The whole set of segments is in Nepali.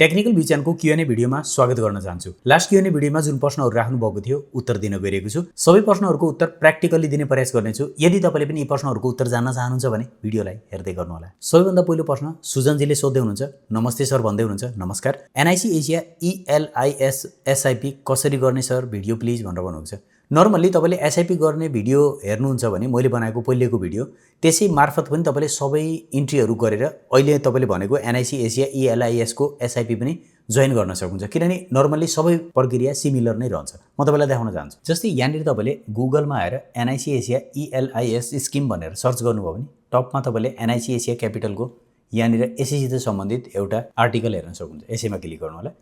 टेक्निकल विचानको क्युएनए भिडियोमा स्वागत गर्न चाहन्छु। लास्ट क्युएनए भिडियोमा जुन प्रश्नहरू राख्नु भएको थियो उत्तर दिन गइरहेको छु। सबै प्रश्नहरूको उत्तर प्र्याक्टिकली दिने प्रयास गर्नेछु। यदि तपाईले पनि यी प्रश्नहरूको उत्तर जान्न चाहनुहुन्छ भने भिडियोलाई हेर्दै गर्नु होला। सबैभन्दा पहिलो प्रश्न सुजनजीले सोध्दै हुनुहुन्छ, नमस्ते सर भन्दै हुनुहुन्छ। नमस्कार। एनआईसी एसिया ELIS SIP कसरी गर्ने सर, भिडियो प्लिज भनेर भन्नुहुन्छ। नर्मली तपाईले एसआईपी गर्ने भिडियो हेर्नुहुन्छ भने मैले बनाएको पहिलेको भिडियो त्यसै मार्फत पनि तपाईले सबै इन्ट्रीहरू गरेर अहिले तपाईले भनेको एनआईसी एसिया ELIS को एसआईपी पनि जोइन गर्न सक्नुहुन्छ, किनभने नर्मली सबै प्रक्रिया सिमिलर नै रहन्छ। म तपाईलाई देखाउन चाहन्छु। जस्तै यहाँनिर तपाईले गुगलमा आएर एनआईसी एसिया ELIS स्किम भनेर सर्च गर्नुभयो भने टपमा तपाईले एनआईसी एसिया क्यापिटलको यहाँनिर यसैसित सम्बन्धित एउटा आर्टिकल हेर्न सक्नुहुन्छ। यसैमा क्लिक गर्नु होला।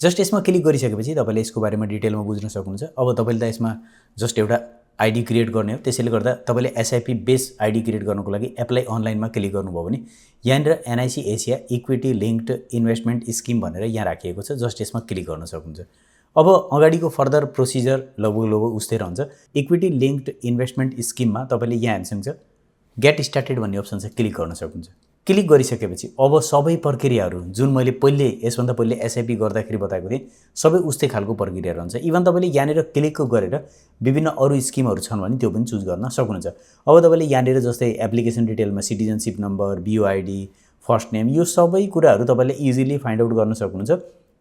जस्ट यसमा क्लिक गरिसकेपछि तपाईले यसको बारेमा डिटेलमा बुझ्न सक्नुहुन्छ। अब तपाईले त यसमा जस्ट एउटा आईडी क्रिएट गर्ने हो, त्यसैले गर्दा तपाईले एसआईपी बेस आईडी क्रिएट गर्नको लागि एप्लाई अनलाइनमा क्लिक गर्नुभयो भने यहाँनिर NIC Asia equity linked investment scheme भनेर यहाँ राखिएको छ। जस्ट यसमा क्लिक गर्न सक्नुहुन्छ। अब अगाडिको फर्दर प्रोसिजर लगभग उस्तै रहन्छ। इक्विटी लिङ्क्ड इन्भेस्टमेन्ट स्किममा तपाईले यहाँ हेर्नुहुन्छ गेट स्टार्टेड भन्ने अप्सन छ, क्लिक गर्न सक्नुहुन्छ। क्लिक गरिसकेपछि अब सबै प्रक्रियाहरू जुन मैले यसभन्दा पहिले एसआईपी गर्दाखेरि बताएको थिएँ सबै उस्तै खालको प्रक्रिया रहन्छ। इभन तपाईले यहाँनिर क्लिक गरेर विभिन्न अरू स्किमहरू छन् भने त्यो पनि चुज गर्न सक्नुहुन्छ। अब तपाईले यहाँनिर जस्तै एप्लिकेसन डिटेलमा citizenship number, BOID, first name, यो सबै कुराहरू तपाईले इजिली फाइन्ड आउट गर्न सक्नुहुन्छ।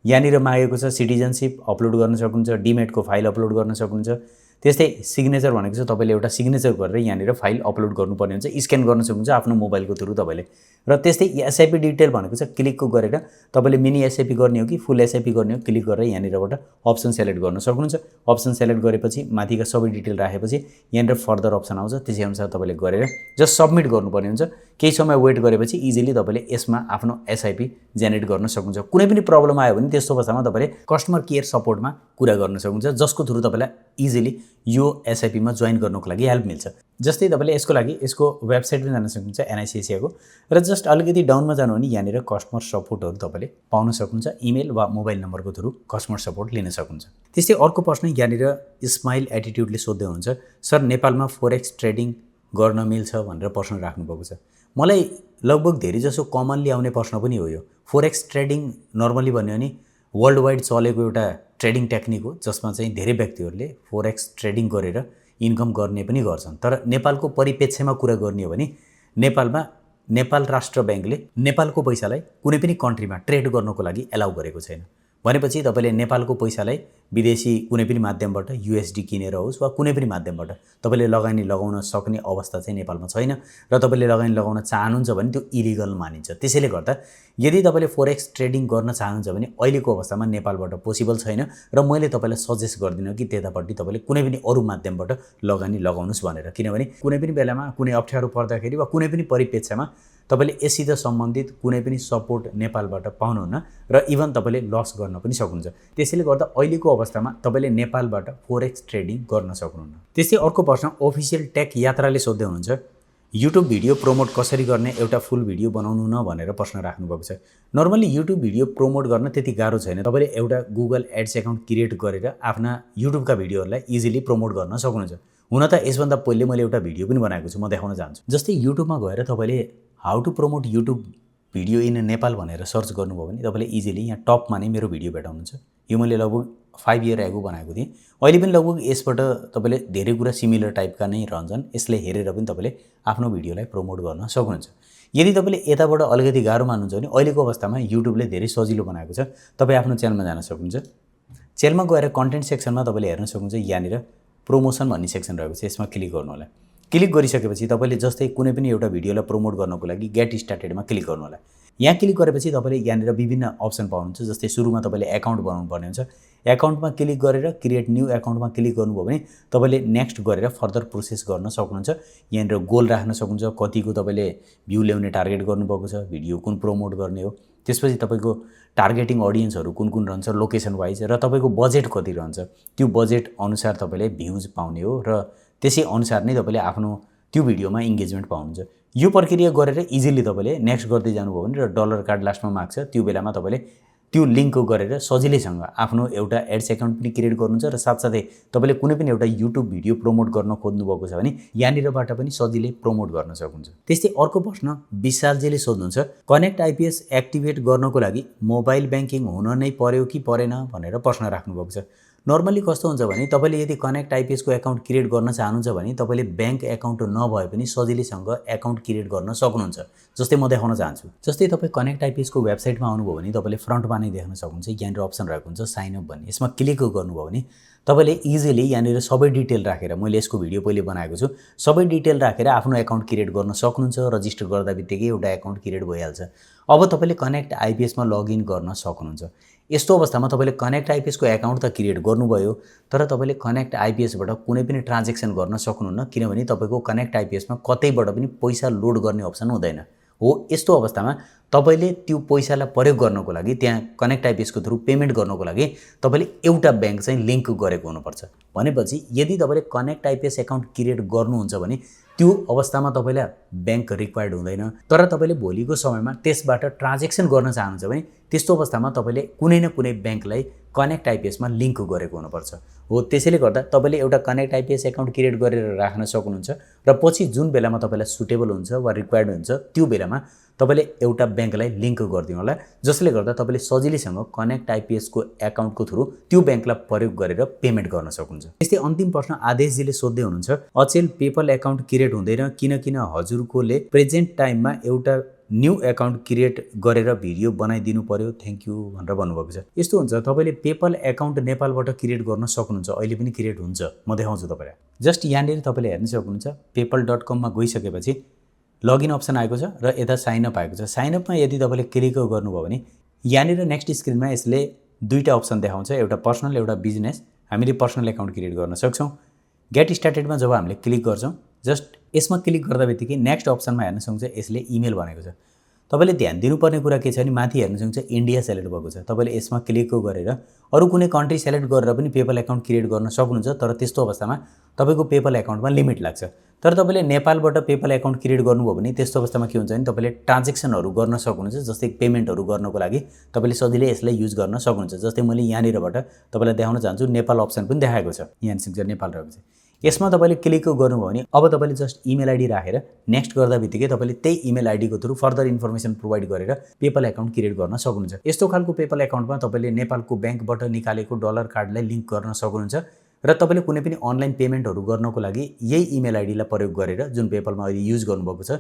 यहाँनिर मागेको छ सिटिजनसिप अपलोड गर्न सक्नुहुन्छ, डिमेटको फाइल अपलोड गर्न सक्नुहुन्छ। त्यस्तै सिग्नेचर भनेको छ तपाईले एउटा सिग्नेचर गरेर यहाँनिर फाइल अपलोड गर्नुपर्ने हुन्छ, स्क्यान गर्न सक्नुहुन्छ आफ्नो मोबाइलको थ्रु तपाईले। र त्यस्तै एसआईपी डिटेल भनेको छ क्लिक गरेर तपाईले मिनी एसआईपी गर्ने हो कि फुल एसआईपी गर्ने हो, क्लिक गरेर यहाँनिरबाट अप्सन सेलेक्ट गर्न सक्नुहुन्छ। अप्सन सेलेक्ट गरेपछि माथिका सबै डिटेल राखेपछि यहाँनिर फर्दर अप्सन आउँछ, त्यसै अनुसार तपाईले गरेर जस्ट सबमिट गर्नुपर्ने हुन्छ। केही समय वेट गरेपछि इजिली तपाईले यसमा आफ्नो एसआईपी जेनेरेट गर्न सक्नुहुन्छ। कुनै पनि प्रब्लम आयो भने त्यस्तो अवस्थामा तपाईले कस्टमर केयर सपोर्टमा कुरा गर्न सक्नुहुन्छ, जसको थ्रु तपाईलाई इजिली यो एसआईपीमा जोइन गर्नको लागि हेल्प मिल्छ। जस्तै तपाईले यसको लागि यसको वेबसाइट पनि जान सक्नुहुन्छ एनआईसी एसियाको, र जस्ट अलिकति डाउनमा जानु भने यहाँनिर कस्टमर सपोर्टहरू तपाईले पाउन सक्नुहुन्छ। इमेल वा मोबाइल नम्बरको थ्रु कस्टमर सपोर्ट लिन सक्नुहुन्छ। त्यस्तै अर्को प्रश्न यहाँनिर स्माइल एटिट्युडले सोध्दै हुनुहुन्छ, सर नेपालमा फोरेक्स ट्रेडिङ गर्न मिल्छ भनेर प्रश्न राख्नुभएको छ। मलाई लगभग धेरै जसो कमनली आउने प्रश्न पनि हो यो। फोरेक्स ट्रेडिङ नर्मली भन्यो भने वर्ल्ड वाइड चलेको एउटा ट्रेडिङ टेक्निक हो, जसमा चाहिँ धेरै व्यक्तिहरूले फोरेक्स ट्रेडिङ गरेर इन्कम गर्ने पनि गर्छन्। तर नेपालको परिप्रेक्ष्यमा कुरा गर्ने हो भने नेपालमा नेपाल राष्ट्र ब्याङ्कले नेपालको पैसालाई कुनै पनि कन्ट्रीमा ट्रेड गर्नको लागि एलाउ गरेको छैन। भनेपछि तपाईले नेपालको पैसालाई विदेशी कुनै पनि माध्यमबाट USD किनेर होस् वा कुनै पनि माध्यमबाट तपाईले लगानी लगाउन सक्ने अवस्था चाहिँ नेपालमा छैन, र तपाईले लगानी लगाउन चाहनुहुन्छ भने त्यो इलिगल मानिन्छ। त्यसैले गर्दा यदि तपाईले फोरेक्स ट्रेडिङ गर्न चाहनुहुन्छ भने अहिलेको अवस्थामा नेपालबाट पोसिबल छैन, र मैले तपाईलाई सजेस्ट गर्दिनँ कि त्यतापट्टि तपाईले कुनै पनि अरू माध्यमबाट लगानी लगाउनुहोस् भनेर। किनभने कुनै पनि बेलामा कुनै अप्ठ्यारो पर्दाखेरि वा कुनै पनि परिप्रेक्ष्यमा तपाईले यससित सम्बन्धित कुनै पनि सपोर्ट नेपालबाट पाउनुहुन्न, र इभन तपाईले लस गर्न पनि सक्नुहुन्छ। त्यसैले गर्दा अहिलेको अवस्थामा तपाईले नेपालबाट फोरेक्स ट्रेडिङ गर्न सक्नुहुन्न। त्यस्तै अर्को प्रश्न अफिसियल टेक यात्राले सोध्दै हुनुहुन्छ, युट्युब भिडियो प्रमोट कसरी गर्ने, एउटा फुल भिडियो बनाउनु न भनेर प्रश्न राख्नुभएको छ। नर्मली युट्युब भिडियो प्रमोट गर्न त्यति गाह्रो छैन। तपाईले एउटा गुगल एड्स एकाउन्ट क्रिएट गरेर आफ्ना युट्युबका भिडियोहरूलाई इजिली प्रमोट गर्न सक्नुहुन्छ। हुन त यसभन्दा पहिले मैले एउटा भिडियो पनि बनाएको छु, म देखाउन चाहन्छु। जस्तै युट्युबमा गएर तपाईले how to promote YouTube video in Nepal भनेर सर्च गर्नुभयो भने तपाईले इजिली यहाँ टपमा नै मेरो भिडियो भेटाउनुहुन्छ। यो मैले लगभग 5 इयर एगो बनाएको थिएँ। अहिले पनि लगभग यसबाट तपाईले धेरै कुरा सिमिलर टाइपका नै रहन्छन्। यसले हेरेर पनि तपाईले आफ्नो भिडियोलाई प्रमोट गर्न सक्नुहुन्छ। यदि तपाईले यताबाट अलिकति गाह्रो मान्नुहुन्छ भने अहिलेको अवस्थामा युट्युबले धेरै सजिलो बनाएको छ। तपाईँ आफ्नो च्यानलमा जान सक्नुहुन्छ। च्यानलमा गएर कन्टेन्ट सेक्सनमा तपाईले हेर्न सक्नुहुन्छ, यहाँनिर प्रमोसन भन्ने सेक्सन रहेको छ, यसमा क्लिक गर्नु होला। क्लिक गरिसकेपछि तपाईले जस्तै कुनै पनि एउटा भिडियोलाई प्रमोट गर्नको लागि गेट स्टार्टेडमा क्लिक गर्नु होला। यहाँ क्लिक गरेपछि तपाईले यहाँनिर विभिन्न अप्सन पाउनुहुन्छ। जस्तै सुरुमा तपाईले एकाउन्ट बनाउनु पर्ने हुन्छ। एकाउन्टमा क्लिक गरेर क्रिएट न्यू एकाउन्टमा क्लिक गर्नुभयो भने तपाईले नेक्स्ट गरेर फर्दर प्रोसेस गर्न सक्नुहुन्छ। यहाँनिर गोल राख्न सक्नुहुन्छ, कतिको तपाईले भ्यू ल्याउने टार्गेट गर्नुभएको छ, भिडियो कुन प्रमोट गर्ने हो, त्यसपछि तपाईको टार्गेटिङ अडियन्सहरू कुन कुन रहन्छ लोकेसन वाइज, र तपाईको बजेट कति रहन्छ, त्यो बजेट अनुसार तपाईले भ्यूज पाउने हो, र त्यसै अनुसार नै तपाईले आफ्नो त्यो भिडियोमा इन्गेजमेन्ट पाउनुहुन्छ। यो प्रक्रिया गरेर इजिली तपाईले नेक्स्ट गर्दै जानुभयो भने र डलर कार्ड लास्टमा माग्छ, त्यो बेलामा तपाईले त्यो लिङ्क गरेर सजिलैसँग आफ्नो एउटा एड्स एकाउन्ट पनि क्रिएट गर्नुहुन्छ र साथसाथै तपाईँले कुनै पनि एउटा युट्युब भिडियो प्रमोट गर्न खोज्नुभएको छ भने यहाँनिरबाट पनि सजिलै प्रमोट गर्न सक्नुहुन्छ। त्यस्तै अर्को प्रश्न विशालजीले सोध्नुहुन्छ, कनेक्ट आइपिएस एक्टिभेट गर्नको लागि मोबाइल ब्याङ्किङ हुन नै पर्यो कि परेन भनेर प्रश्न राख्नुभएको छ। नर्मली कस्तो हुन्छ भने तपाईँले यदि कनेक्ट आइपिएसको एकाउन्ट क्रिएट गर्न चाहनुहुन्छ भने तपाईँले ब्याङ्क एकाउन्ट नभए पनि सजिलैसँग एकाउन्ट क्रिएट गर्न सक्नुहुन्छ। जस्तै म देखाउन चाहन्छु। जस्तै तपाईँ कनेक्ट आइपिएसको वेबसाइटमा आउनुभयो भने तपाईँले फ्रन्टमा नै देख्न सक्नुहुन्छ, यहाँनिर अप्सन रहेको हुन्छ साइन अप भन्ने। यसमा क्लिक गर्नुभयो भने तपाईँले इजिली यहाँनिर सबै डिटेल राखेर, मैले यसको भिडियो पहिले बनाएको छु, सबै डिटेल राखेर आफ्नो एकाउन्ट क्रिएट गर्न सक्नुहुन्छ। रजिस्टर गर्दा बित्तिकै एउटा एकाउन्ट क्रिएट भइहाल्छ। अब तपाईँले कनेक्ट आइपिएसमा लगइन गर्न सक्नुहुन्छ। यस्तो अवस्थामा तपाईँले कनेक्ट आइपिएसको एकाउन्ट त क्रिएट गर्नुभयो, तर तपाईँले कनेक्ट आइपिएसबाट कुनै पनि ट्रान्जेक्सन गर्न सक्नुहुन्न, किनभने तपाईँको कनेक्ट आइपिएसमा कतैबाट पनि पैसा लोड गर्ने अप्सन हुँदैन। हो यस्तो अवस्थामा तपाईँले त्यो पैसालाई प्रयोग गर्नको लागि, त्यहाँ कनेक्ट आइपिएसको थ्रु पेमेन्ट गर्नको लागि तपाईँले एउटा ब्याङ्क चाहिँ लिङ्क गरेको हुनुपर्छ। भनेपछि यदि तपाईँले कनेक्ट आइपिएस एकाउन्ट क्रिएट गर्नुहुन्छ भने त्यो अवस्थामा तपाईँलाई ब्याङ्क रिक्वायर्ड हुँदैन। तर तपाईँले भोलिको समयमा त्यसबाट ट्रान्जेक्सन गर्न चाहनुहुन्छ भने त्यस्तो अवस्थामा तपाईँले कुनै न कुनै ब्याङ्कलाई कनेक्ट आइपिएसमा लिङ्क गरेको हुनुपर्छ। हो त्यसैले गर्दा तपाईँले एउटा कनेक्ट आइपिएस एकाउन्ट क्रिएट गरेर राख्न सक्नुहुन्छ र पछि जुन बेलामा तपाईँलाई सुटेबल हुन्छ वा रिक्वायर्ड हुन्छ त्यो बेलामा तपाईँले एउटा ब्याङ्कलाई लिङ्क गरिदिनु होला, जसले गर्दा तपाईँले सजिलैसँग कनेक्ट आइपिएसको एकाउन्टको थ्रु त्यो ब्याङ्कलाई प्रयोग गरेर पेमेन्ट गर्न सक्नुहुन्छ। त्यस्तै अन्तिम प्रश्न आदेशजीले सोध्दै हुनुहुन्छ, अचेल पेपल एकाउन्ट क्रिएट हुँदैन किन हजुरकोले प्रेजेन्ट टाइममा एउटा न्यू एकाउन्ट क्रिएट गरेर भिडियो बनाइदिनु पर्यो, थ्याङ्क यू भनेर भन्नुभएको छ। यस्तो हुन्छ, तपाईँले पेपल एकाउन्ट नेपालबाट क्रिएट गर्न सक्नुहुन्छ, अहिले पनि क्रिएट हुन्छ, म देखाउँछु तपाईँलाई। जस्ट यहाँनिर तपाईँले हेर्न सक्नुहुन्छ, पेपल.com गइसकेपछि लगइन अप्सन आएको छ र यता साइनअप आएको छ। साइनअपमा यदि तपाईँले क्लिक गर्नुभयो भने यहाँनिर नेक्स्ट स्क्रिनमा यसले दुईवटा अप्सन देखाउँछ, एउटा पर्सनल एउटा बिजनेस। हामीले पर्सनल एकाउन्ट क्रिएट गर्न सक्छौँ। गेट स्टार्टेडमा जब हामीले क्लिक गर्छौँ, जस्ट यसमा क्लिक गर्दा बित्तिकै नेक्स्ट अप्सनमा हेर्न सक्नुहुन्छ यसले इमेल भनेको छ। तपाईँले ध्यान दिनुपर्ने कुरा के छ भने माथि हेर्न सक्नुहुन्छ इन्डिया सेलेक्ट भएको छ। तपाईँले यसमा क्लिक गरेर अरू कुनै कन्ट्री सेलेक्ट गरेर पनि पेपल एकाउन्ट क्रिएट गर्न सक्नुहुन्छ, तर त्यस्तो अवस्थामा तपाईँको पेपल एकाउन्टमा लिमिट लाग्छ। तर तपाईँले नेपालबाट पेपल एकाउन्ट क्रिएट गर्नुभयो भने त्यस्तो अवस्थामा के हुन्छ भने तपाईँले ट्रान्जेक्सनहरू गर्न सक्नुहुन्छ, जस्तै पेमेन्टहरू गर्नको लागि तपाईँले सजिलै यसलाई युज गर्न सक्नुहुन्छ। जस्तै मैले यहाँनिरबाट तपाईँलाई देखाउन चाहन्छु, नेपाल अप्सन पनि देखाएको छ, यहाँ सक्छ नेपाल रहेको छ। यसमा तपाईँले क्लिक गर्नुभयो भने अब तपाईँले जस्ट इमेल आइडी राखेर नेक्स्ट गर्दा बित्तिकै तपाईँले त्यही इमेल आइडीको थ्रु फर्दर इन्फर्मेसन प्रोभाइड गरेर पेपल एकाउन्ट क्रिएट गर्न सक्नुहुन्छ। यस्तो खालको पेपल एकाउन्टमा तपाईँले नेपालको ब्याङ्कबाट निकालेको डलर कार्डलाई लिङ्क गर्न सक्नुहुन्छ र तपाईँले कुनै पनि अनलाइन पेमेन्टहरू गर्नको लागि यही इमेल आइडीलाई प्रयोग गरेर जुन पेपलमा अहिले युज गर्नुभएको छ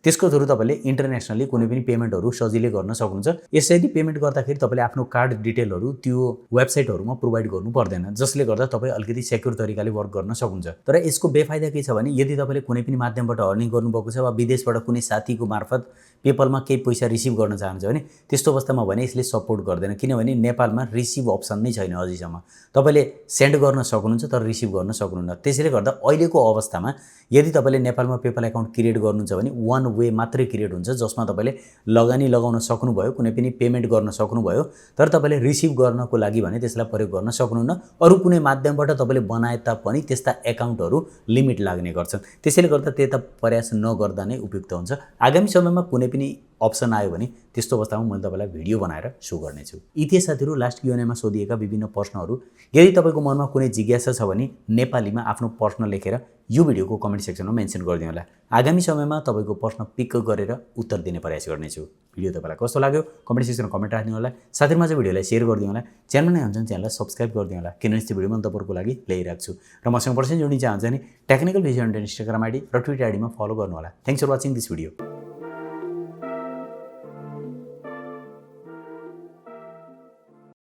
त्यसको थ्रु तपाईँले इन्टरनेसनली कुनै पनि पेमेन्टहरू सजिलै गर्न सक्नुहुन्छ। यसरी पेमेन्ट गर्दाखेरि तपाईँले आफ्नो कार्ड डिटेलहरू त्यो वेबसाइटहरूमा प्रोभाइड गर्नु पर्दैन, जसले गर्दा तपाईँ अलिकति सेक्युर तरिकाले वर्क गर्न सक्नुहुन्छ। तर यसको बेफाइदा के छ भने यदि तपाईँले कुनै पनि माध्यमबाट अर्निङ गर्नुभएको छ वा विदेशबाट कुनै साथीको मार्फत पेपलमा केही पैसा रिसिभ गर्न चाहनुहुन्छ भने त्यस्तो अवस्थामा भने यसले सपोर्ट गर्दैन, किनभने नेपालमा रिसिभ अप्सन नै छैन अझैसम्म। तपाईँले सेन्ड गर्न सक्नुहुन्छ तर रिसिभ गर्न सक्नुहुन्न। त्यसैले गर्दा अहिलेको अवस्थामा यदि तपाईँले नेपालमा पेपल एकाउन्ट क्रिएट गर्नुहुन्छ भने वान वे मात्रै क्रिएट हुन्छ, जसमा तपाईँले लगानी लगाउन सक्नुभयो, कुनै पनि पेमेन्ट गर्न सक्नुभयो, तर तपाईँले रिसिभ गर्नको लागि भने त्यसलाई प्रयोग गर्न सक्नुहुन्न। अरू कुनै माध्यमबाट तपाईँले बनाए तापनि त्यस्ता एकाउन्टहरू लिमिट लाग्ने गर्छन्। त्यसैले गर्दा त्यता प्रयास नगर्दा नै उपयुक्त हुन्छ। आगामी समयमा कुनै पनि अप्सन आयो भने त्यस्तो अवस्थामा मैले तपाईँलाई भिडियो बनाएर सो गर्नेछु। यी थिए साथीहरू लास्ट Q&A सोधिएका विभिन्न प्रश्नहरू। यदि तपाईँको मनमा कुनै जिज्ञासा छ भने नेपालीमा आफ्नो प्रश्न लेखेर यो भिडियोको कमेन्ट सेक्सनमा मेन्सन गरिदिनु होला। आगामी समयमा तपाईँको प्रश्न पिक गरेर उत्तर दिने प्रयास गर्नेछु। भिडियो तपाईँलाई कस्तो लाग्यो कमेन्ट सेक्सनमा कमेन्ट राख्दिनु होला। साथीहरूमा चाहिँ भिडियोलाई सेयर गरिदिनु होला। च्यानल नै हुन्छ भने च्यानललाई सब्सक्राइब गरिदिनु होला, किनभने यस्तो भिडियो म तपाईँको लागि ल्याइरहेको छु। र मसँग पर्सेन्ट जोड्न चाहन्छ भने टेक्निकल भिजन इन्स्टाग्राम आइडी र ट्विटर आइडीमा फलो गर्नु होला। Thanks for watching this video.